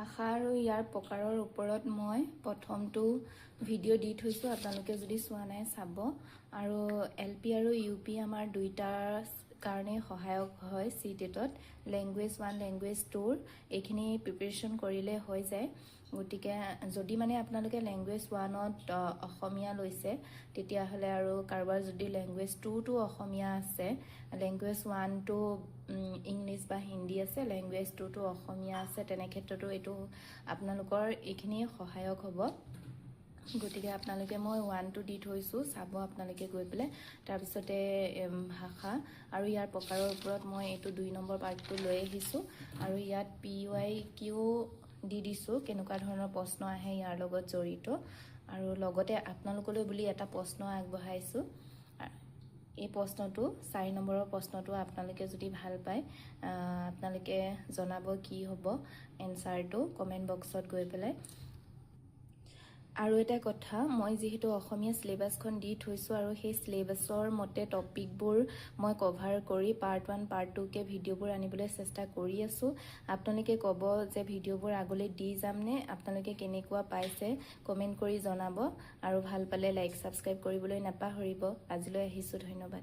ভাষা আৰু ইয়াৰ প্ৰকাৰৰ ওপৰত মই প্ৰথমটো ভিডিঅ' দি থৈছোঁ, আপোনালোকে যদি চোৱা নাই চাব। আৰু এলপি আৰু ইউপি আমাৰ দুইটাৰ কাৰণেই সহায়ক হয়। চি টেটত লেংগুৱেজ ওৱান, লেংগুৱেজ টুৰ এইখিনি প্ৰিপেৰেশ্যন কৰিলে হৈ যায়। গতিকে যদি মানে আপোনালোকে লেংগুৱেজ ওৱানত অসমীয়া লৈছে, তেতিয়াহ'লে আৰু কাৰোবাৰ যদি লেংগুৱেজ টুটো অসমীয়া আছে, লেংগুৱেজ ওৱানটো ইংলিছ বা হিন্দী আছে, লেংগুৱেজ টুটো অসমীয়া আছে, তেনে ক্ষেত্ৰতো এইটো আপোনালোকৰ এইখিনি সহায়ক হ'ব। গতিকে আপোনালোকে মই ওৱানটো দি থৈছোঁ, চাব আপোনালোকে গৈ পেলাই। তাৰপিছতে ভাষা আৰু ইয়াৰ প্ৰকাৰৰ ওপৰত মই এইটো 2 নম্বৰ পাৰ্টটো লৈ আহিছোঁ আৰু ইয়াত পিৱাইকিউ দি দিছোঁ, কেনেকুৱা ধৰণৰ প্ৰশ্ন আহে ইয়াৰ লগত জড়িত। আৰু লগতে আপোনালোকলৈ বুলি এটা প্ৰশ্ন আগবঢ়াইছোঁ। এই প্ৰশ্নটো, 4 নম্বৰৰ প্ৰশ্নটো আপোনালোকে যদি ভাল পায়, আপোনালোকে জনাব কি হ'ব এনচাৰটো কমেণ্ট বক্সত গৈ পেলাই। আৰু এটা কথা, মই যিহেতু অসমীয়া চিলেবাছখন দি থৈছোঁ আৰু সেই চিলেবাছৰ মতে টপিকবোৰ মই কভাৰ কৰি পাৰ্ট ওৱান, পাৰ্ট টুকে ভিডিঅ'বোৰ আনিবলৈ চেষ্টা কৰি আছোঁ। আপোনালোকে ক'ব যে ভিডিঅ'বোৰ আগলৈ দি যামনে? আপোনালোকে কেনেকুৱা পাইছে কমেণ্ট কৰি জনাব আৰু ভাল পালে লাইক, ছাবস্ক্ৰাইব কৰিবলৈ নাপাহৰিব। আজিলৈ আহিছোঁ, ধন্যবাদ।